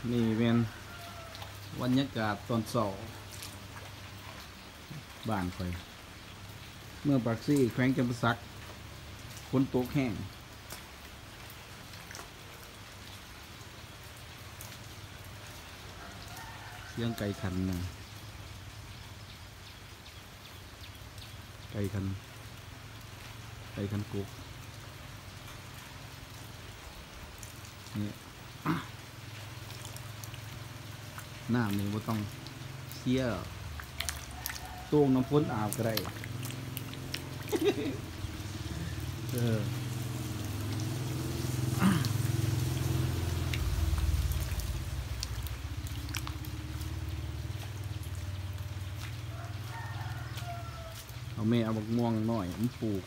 ນີ້ແມ່ນບັນຍາກາດຕອນເຊົ້າບ້ານຂ້ອຍ ເມືອງປາກເຊ ແຂວງຈຳປາສັກ ຝົນຕົກແຮງ ສຽງໄກ່ຂັນນະ. ໄກ່ຂັນ ໄກ່ຂັນກົກ ນີ້ ນ້ຳນີ້ບໍ່ຕ້ອງເສຍ ໂຕ່ງນ້ຳຝົນອາບກໍໄດ້. ເອີ ເອົາແມ່ເອົາບັກມ່ວງນ້ອຍມາປູກ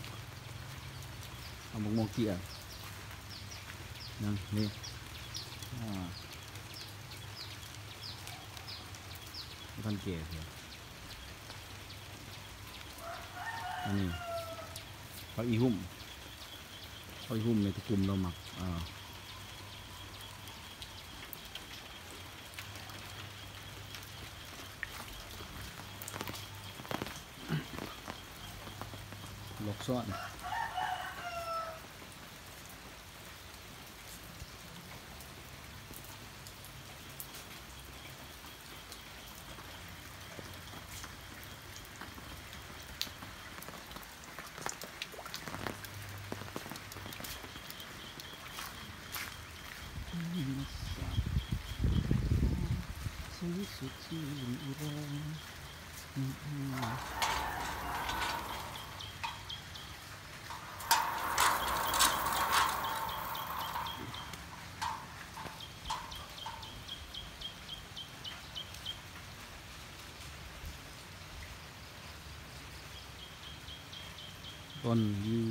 ເອົາບັກມ່ວງເຈ້ຍ ນະ ນີ້ ອາ ບໍ່ທັນແກ່ເທື່ອ. ອັນນີ້ຜັກອີຫຸ້ມ ຜັກອີຫຸ້ມແມ່ຕະກຸ່ມລາວມັກ ອາ ລອກຊ້ອນ. ຕອນຢູ່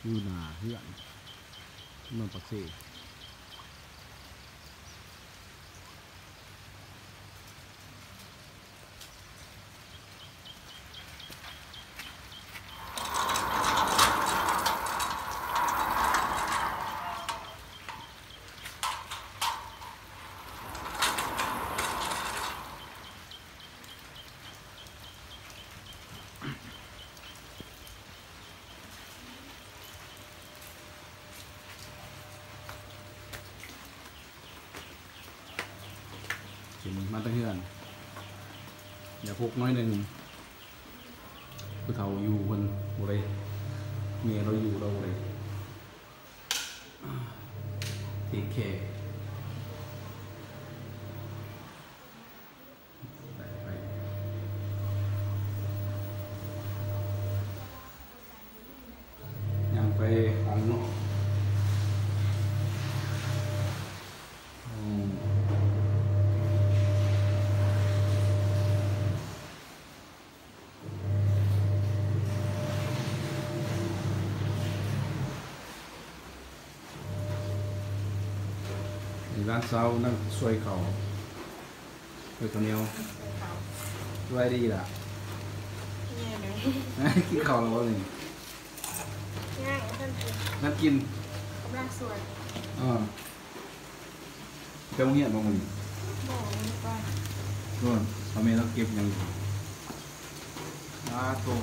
ຢູ່ໜ້າເຮືອນ ເມືອງປາກເຊ. ກິນມາແຕ່ເຮືອນ ຢາກຫົກໜ້ອຍໜຶ່ງ ຜູ້ເຖົ້າຢູ່ເພິ່ນບໍ່ໄດ້ ແມ່ລາວຢູ່ລາວບໍ່ໄດ້ເທກແຄ. ໄປ ໄປ ຍ່າງໄປຫ້ອງເນາະ ຫ້ອງ ນີ້ຫຼານສາວນັ່ງຊ່ວຍເຂົ້າ ເຮັດເຂົ້າໜຽວ. ສະບາຍດີລະ ກິນເຂົ້າແລ້ວບໍ່ນີ້? ຍັງ ບໍ່ທັນກິນ ທັນກິນ ກຳລັງສວຍ. ເອີ ໄປໂຮງຮຽນບໍ່ມື້ນີ້? ບໍ່ ບໍ່ໄດ້ໄປ. ໂອ້ຍ ພໍ່ແມ່ລາວເກັບຫຍັງຢູ່? ອາໂທ້